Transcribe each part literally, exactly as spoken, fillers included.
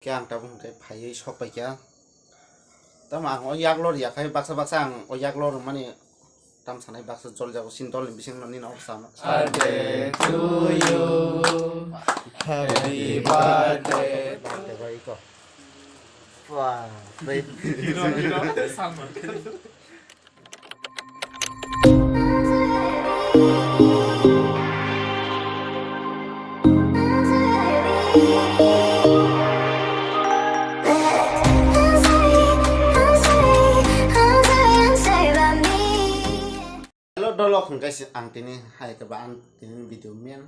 Khe ang tabuk hwnkhe phaiwi sok paikha. Tamo ang o yak lor ya khai baksa baksa ang o yak lor mani tam sanai baksa jol jago sin dol ni bising no nini o sama. Birthday to you. Happy birthday. Birthday bai ko. Wah, bai. Hello, dolok hwnkhe se ang tini hai khe ba ang tini video main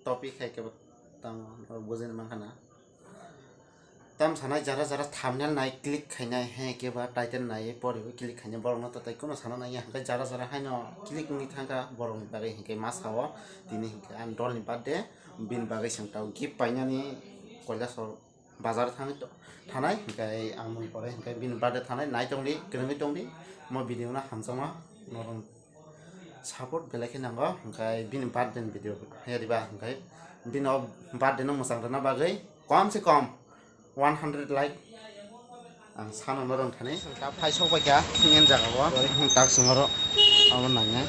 topic hai khe ba tamo norok bujina mankha na. Tam sanai jara jara thumbnail nai click khainai hai khe ba title nai poriwi click khainai borok no tatai kuno sana nai hwnkhe jara jara haino click wngwi thangkha borok ni bagwi hwnkhe ma sao tini hwnkhe ang dol ni birthday bini bagwi chwng tao gift painani Kailasor bazar thangwi to-, thanai, hwnkhe ang mui pore hwnkhe bini birthday thanai, nai tongdi, kwrwngwi tongdi, mo video no hamjakma norok support belai khe nango, hwnkhe bini birthday ni video hwnwi riba, hwnkhe bini o birthday no mwchang rwna bagwi kom se kom one hundred like ang sana norok thani. Ta phai sok bai kha, ngen jaga o, tak sumaro abo nangnai.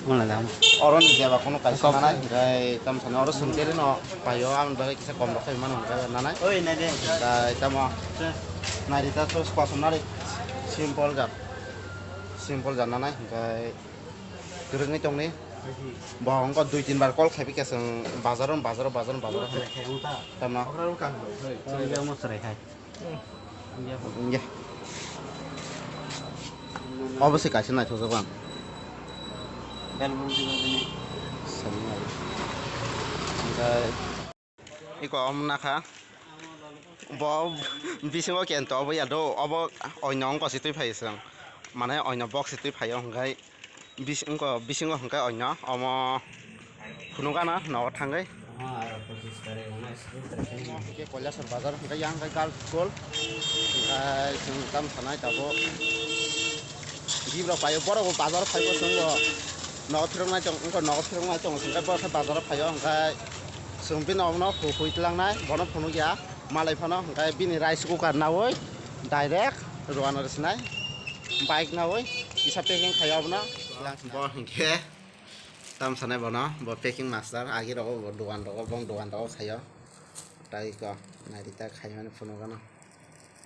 Wngla da. Oro ni jeba kono kaisa kok nanai, hwnkhe tam sani oro sungkeri no paio, aboni bagwi kisa kom rok khai mano hwnkhe nanai. Oi, nai de. Hwnkhe tamo nai rita sos kosom nari simple jat. Simple jat nanai, hwnkhe kwrwngwi tongni. Bo wngkha dui tin bar call khaibi khe chwng bazaro, bazaro, bazaro, bazaro. Tamo. Chwng de mo chwrai khai. Ye. Obo se kaisa naithokjak ang. Sani ai. Hwnkhe iko omo nakha. Bo bisingo kento obo ya do, obo oino wngkha se twi phai chwng. Mane oino box se twi phaio hwnkhe. Bis-, wngkha bisingo hwnkhe oino omo phunukgana nogo thangwi. Hwnkhe Kailasor bazar hwnkhe yang hwnkhe girls school. Hwnkhe chwng tam sanai tabuk. Gift rok paio, borok bo bazar phaibo chwngbo. Nogo phiroknai tong, wngkha nogo phiroknai tong, hwnkhe borok khe bazar phaio, hwnkhe chwng bini omono hu hui tlangnai, bono phunukya, malai phano, hwnkhe bini rice cooker naui direct Rwano rwsinai. Bike naui kisa packing khaio abono. Bo hwnkhe tam sanai bono, bo packing master, agi rogo bo dogan rogo, bong dogan rogo saio. Tai ko naidi ta khaimani phunukgano.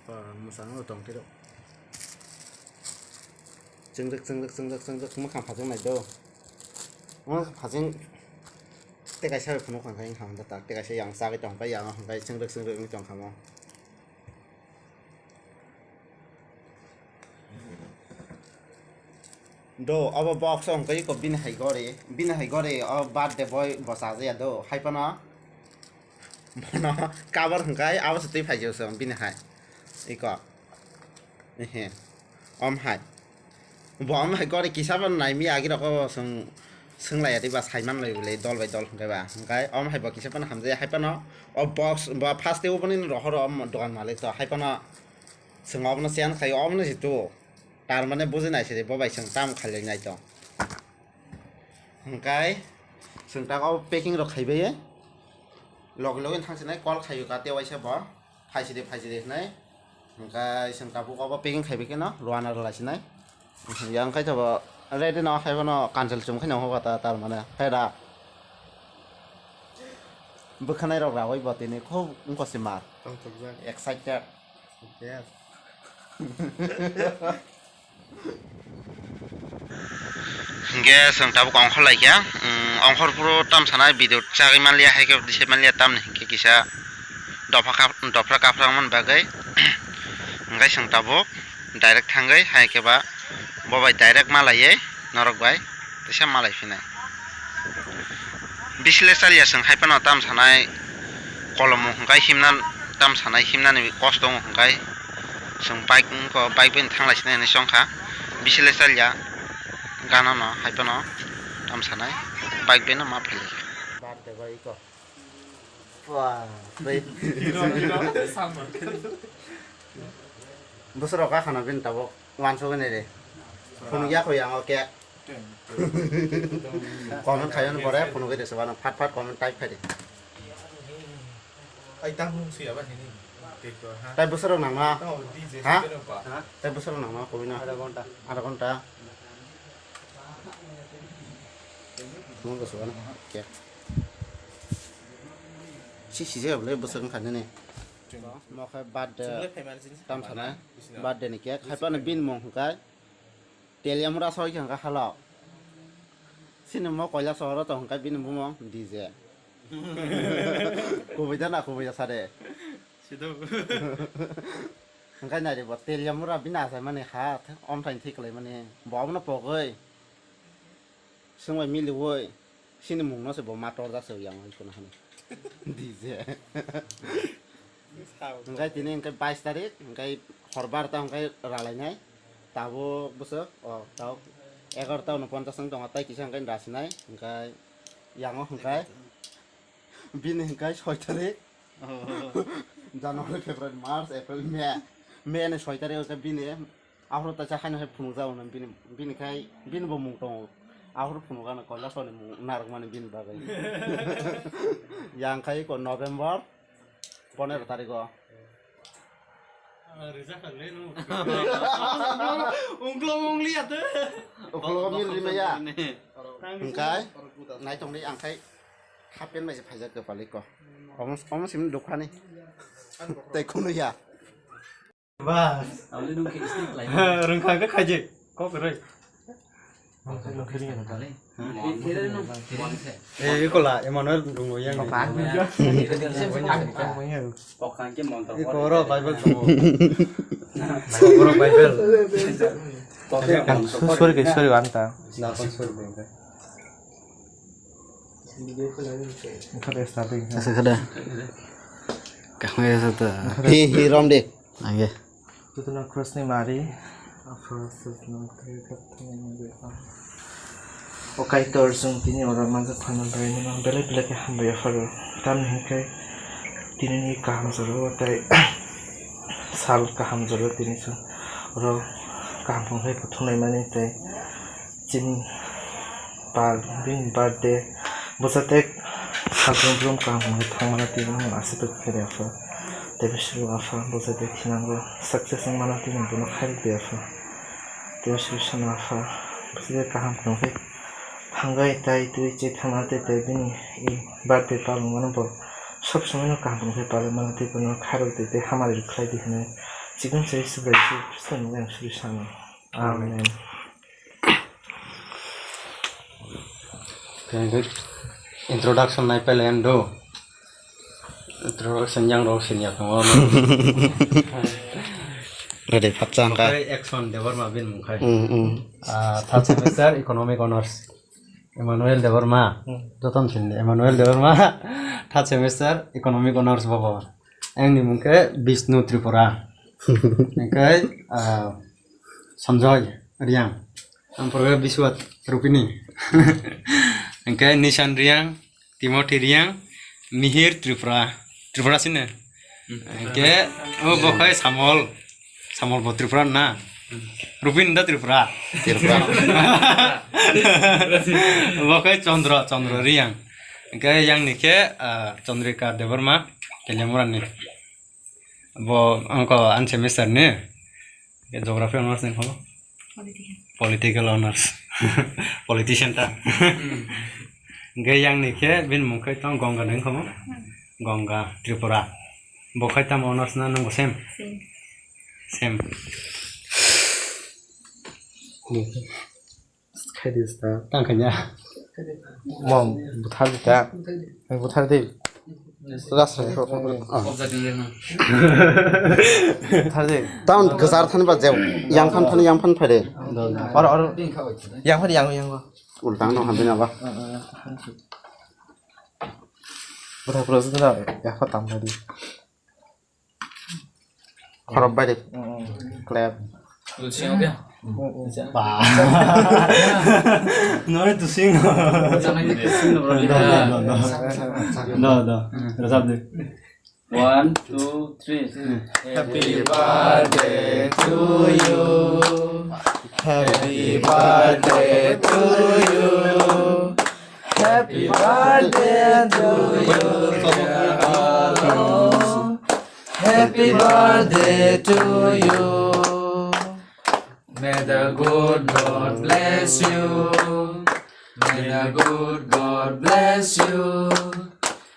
Bo mwsang tong tiro. Chwngrwk, chwngrwk, chwngrwk, chwngrwk, mwkhang phajwk nai do. Mwkhang phajwk tei kaisa bai phunuk kha khe wngkha tak, tei kaisa yang chagwi tong kha, yang hwnkhe chwngrwk, chwngrwk wngwi tong kha mo. Do, obo box o hwnkhe iko bini hai gori, bini hai gori o birthday boy bo chajakya do, hai phano bono cover hwnkhe abo se twi phaijak se bini hai iko, ehe, om hai, bo om hai gori kisa phano naimya agi rok o chwng. Swnglaiya diba saiman bai bwlai dol bai dol hwnkhe ba. Hwnkhe omo hai bo kisa phano hamjaya hai phano o box bo first tei obono rohoro o dogan malik to hai phano chwng obono chen khai obono jitu tar mane bujinai se bo bai chwng tamo khailai nai to. Hwnkhe chwng ta o packing rok khaibai logi logi thangsinai call khaio ka tei waisa bo. Phaisidi, phaisidi hinwi. Hwnkhe chwng tabuk obo packing khaibai kheno rwna rwlaisinai. Yang khai thabo ready no khai bono cancel chum khai no hoba ta tar mane. Hai da. Bwkhanai rok rawai bo tini khub wngkha se mar. Tongthokjak. Excited. Yes. Hingke chwng tabuk ongkhor laikha, mm, ongkhor phuru tam sanai video chagwi manliya, hai khe disai manliya, tamni hingke kisa dopha kap-, dophra kaphra wngmani bagwi, hingke chwng tabuk direct thangwi, hai khe ba bo bai direct malaiwi norok bai teisa malai phinai. Bisi le chaliya chwng hai phano tam sanai kolom hwnkhe himna tam sanai himnani kosto wng hwnkhe chwng bike wngkha bike bai thang lai sinai hinwi chongkha bisi le chaliya gana no hai phano tam sanai bike bai no ma phailaikha. Birthday boy iko. Wah, bai. Bwswk rok kha khana bini tabuk wansugwi nai de. Phunukya kho yang o cake. Comment khaiyani pore phunugwi rwsubano, phat phat comment type khaidi. Ai, tamo siya ba hini. Tei bwswrok nangma? Ha? Tei bwswrok nangma kubui no? Adha ghonta. Adha ghonta. Phunuk rwsubano. Khe. Si sijak bwlai bwswk wngkha nini. Mo khe birthday tam sana. Birthday ni cake. Haiphano bini mung hwnkhe Teliamura soi khe hwnkha halok. Sini mo Koilasohoro tong hwnkha bini bumung D J. Kubui da na kubui ya sare. Sido. Hwnkhe nai re bo Teliamura bini achai mani ha omthai thik lai mani bo abono pogoi. Swngbai miliui sini mungno se bo ma torjak se yang oi kono hani. D J. Hwnkhe tini hwnkhe bais tarik hwnkhe hor barta hwnkhe ralainai. Tabuk bwswk o tabuk egarota unoponchas wng tongo tei kisa hwnkhe rasinai hwnkhe yango hwnkhe bini hwnkhe soi tarik. January, February, March, April, May. May ni soi tarik hwnkhe bini Aphuru taisa haino hai phunukjago no bini, bini khai bini bo mung tongo. Aphuru phunukgano Koilasoni mung narwkmani bini bagwi. Yang khai ko November ponero tariko. Rijak le no. Ungklo ungli ate. Uklo mil rimaya. Hwnkhe naitongdi ang khai hapen bai se phaijak kwpalik ko. Omo, omo simi dokhani. Tei khunu ya. Bas. Aboni nung khe snake lai. Rwngkha khe khaijak. Kok rwi. Eh, ikola, Emmanuel dungo yang ni. Iko oro Bible dungo. Iko oro Bible. Sorry, sorry, anta. Asa kada. Hi, hi, rom de. Oke. Jotono Krusni mari, aphuru sujno tei kathang ni bwkhak. O Kaitor, chwng tini oro manjak phaina bagwi nono belai belai khe hambai yapharo. Tamni hwnkhe tini ni kaham jora o tei sal kaham jora tini chwng oro kaham wngkhe kuthumnaimani tei chini pal bini birthday bwsa tei salbrum brum kaham hwnwi thangmano tei bono aswk khe rw pha. Tei bwswk apha bwsa tei thinango success wngmano tei bono khairok tei apha. Tei bwswk sono apha bwsa tei kaham khwlwng khe thangwi tai twi chwi thangmano tei tei bini birthday palwngmano bo sob somoino kaham khwlwng khe palwi mano tei bono khairok tei tei hamari rw khlai di hwnwi chikon se Jisu Khristo ni mung suri sano. Amen. Khe introduction nai pele endo. Introduction yang rok senior tongo. Ready, phatsa hangka. Okai Action Debbarma bin mungkhai. Hmm, hmm. Ah, third semester Economic Honours. Emmanuel Debbarma. Hmm. Joton sini Emmanuel Debbarma. Third semester Economic Honours bobo. Ang ni mungkhe Bishnu Tripura. Engkai, ah, Sanjoy Riang. Ang porga Biswat Rupini. Engke Nishan Riang, Timothy Riang, Mihir Tripura. Tripura sini. Engke, oh, bokhai Samol. Samol bo Tripura na. Rupin da Tripura. Tripura. Bokhai Chandra, Chandra Riang. Engke yang ni khe, ah, Chandrika Debbarma, Keliamura ni. Bo angko an semester ni. Geography honours ni kho? Political. Political honours. Politician ta. Hmm. Hingke yang ni khe bini mung khe tong Gonga ni kho? Hmm. Gonga Tripura. Bo khai tamo honours na nung bo same? Same. Same. Khaidi sta. Tang khanya. Mom, buthar di ta. Buthar di. Ras. Buthar di. Town gazar than ba jeo. Yang phan phan, yang phan phai de. Or, or. Yang phan, yang, yang. Ultang no hambi na ba. Buthar pro sa ya pha tam di. Khorok bai de. Mm, mm. Clap. Tusing oke. Mm, mm. Ba. Noi tusing. Jangan tusing lo, bro. Do, do, do, do. Do, do. Rajab de. One, two, three. Happy birthday to you. Happy birthday to you. Happy birthday to you, dear Alo. Happy birthday to you. May the good God bless you. May the good God bless you.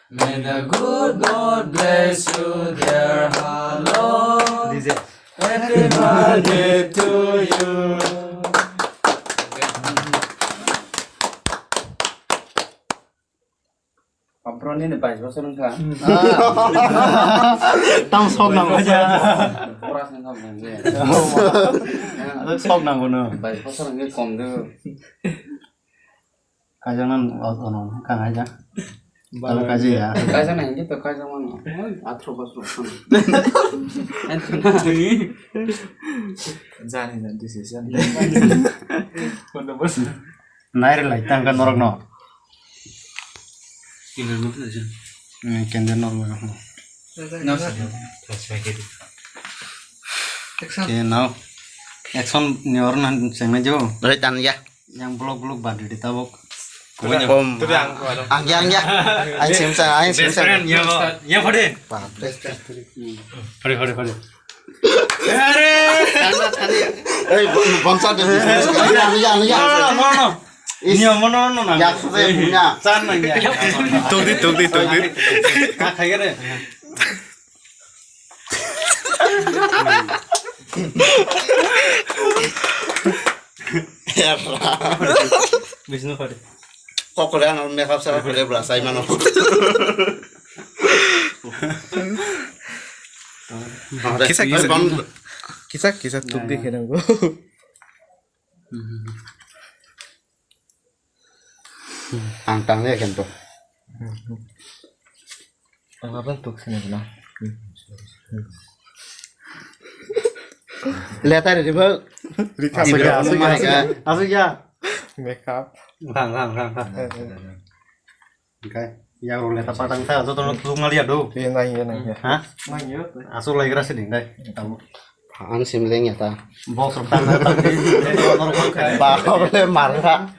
May the good God bless you, dear Alo. D J. Happy birthday to you. Aphro nini bais bosor wngkha. Tam sok nang aja. Pura wngkha bang je. Sok nang bono. Bais bosor wngkhe kom do. Kaijaknang, o, ono, kang kaijak. Talo kaijak ya. Kaijaknai hingke to kaijakmano. Oi, atro bosor rok phano. Jani na decision. Kono bosor. Nairwlai tangkha norokno. Candle no phunai jan. Hmm, candle normal no. No, sir. Action. Okay, now. Action ni orna chengnai jo. Rai tan ya. Yang blok blok badi di tabok. Kom. Tadi ang ko ado. Ang ya, ang ya. Ang sim sa, ang sim sa. Best friend, ya, ya, pade. Bap bre. Pade, pade, pade. Are. Ei, bangsa de. Ang ya, ang ya, ang ya. No, no, no, no. Is. Ni mo no, no, no. Ya, sudah punya. San na ya. Tuk di, tuk di, tuk di. Ka khai gare. Bisnu khade. Kokore ano makeup sara khade bla sai mano. Kisa, kisa, kisa, kisa tuk dikhe nango. Ang tang ya kento. Ang apa tuk sini na? Letar di ba? Asik ya, asik ya, asik ya. Asik ya. Makeup. Kang, kang, kang, kang. Eh, eh. Oke, ya ro letar patang ta joto no tuk ngali ado. Iya, nang iya, nang iya. Hah? Nang iya. Asuk lai gra sini dai. Tahu. Ang sim leng ya ta. Box rok tang tang di. Norok kai. Ba, ba, le mar kha.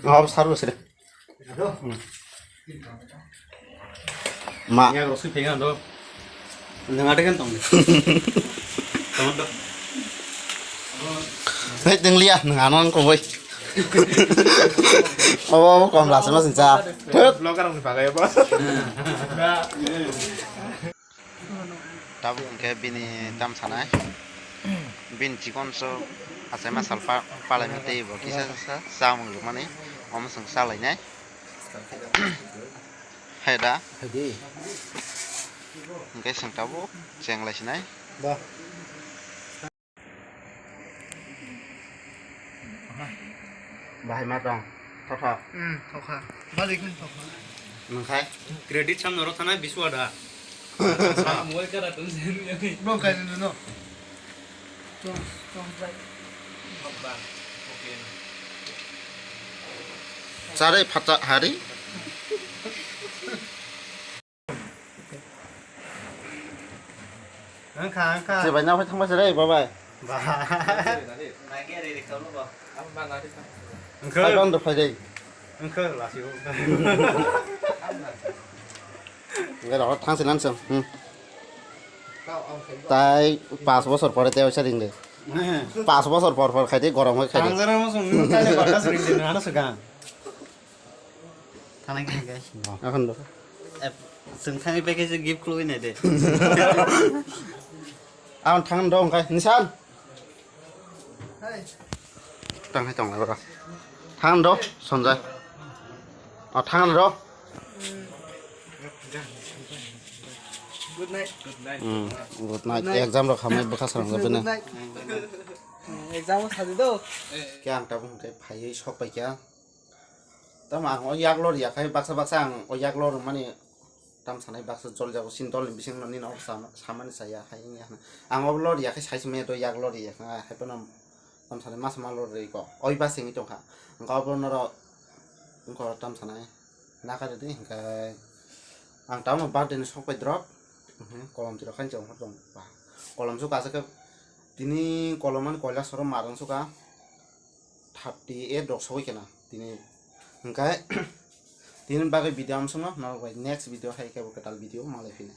Hop, saru sire. Ma. Ya, rosui phengan do. Nang ada kan tong. Tong do. Hei, teng liya, nang ano ang kongoi. Oh, oh, kom lasa mas sa. Thut. Vlogger ang pakai apa? Tabuk hwnkhe bini tam sanai, bini chikon so achaima sal pa-, palaima tei bo kisa sa chamung rwmani omo chwng chalainai. Hai da? Hai di. Hwnkhe chwng tabuk cheng lai sinai. Ba. Bahai ma tong, thotho. Hmm, thokha. Balik ni thokha. Nungkhai? Credit sam norok thana biswa da. Mobile kara tong se nu yami. Bro, kai nu no. Tong, tong, bai. Hoppa. Okay. Chare phacha hari. Wngkha, wngkha. Chibai na phai thangma se re, babai. Ba. Wngkha. Phai ban do phai dei. Wngkha, lasi o. Wngkha, rok thang se nan se. Hmm. Tai pas bosor pore te oisa ring de. Pas bosor por por khai de, gorom khai khai de. Thang jana mo sung, tai pas ring de, ano se ga. Thangna khe guys. Akhon do. Eh, chwng thangwi package gift khulwi nai de. Akhon thang do hwnkhai, Nishan. Tang hai tong lai bro. Thang do, Sonjay. O thang do. Good night. Good night. Hmm, good night. Good night. Exam rok hamai bwkha sarang jabe na. Good night. Exam o sadi do. Khe ang tabuk hwnkhe phaiwi sok paikha. Tamo ang o yak lor ya khai baksa baksa ang o yak lor mani tam sanai baksa jol jago sin dol ni bising no nini o sama-, samani saya hai wngya hwnwi. Ang o lor ya khai sai simi do yak lor ya khai hai pono tam sanai mas ma lor ri ko oi ba singwi tongkha. Ang o bo noro wngkha tam sanai nakha rwdi hwnkhe Ang tamo birthday ni sok pai drop. Mhm, kolom tiro khan chong hor tong pa. Kolom suka asa khe tini kolom ani koila soro marang suka thirty eight rok sogwi kena tini. Hingkai tini bagwi video amsongo norok bai next video hai khe bo kwtal video malai phina.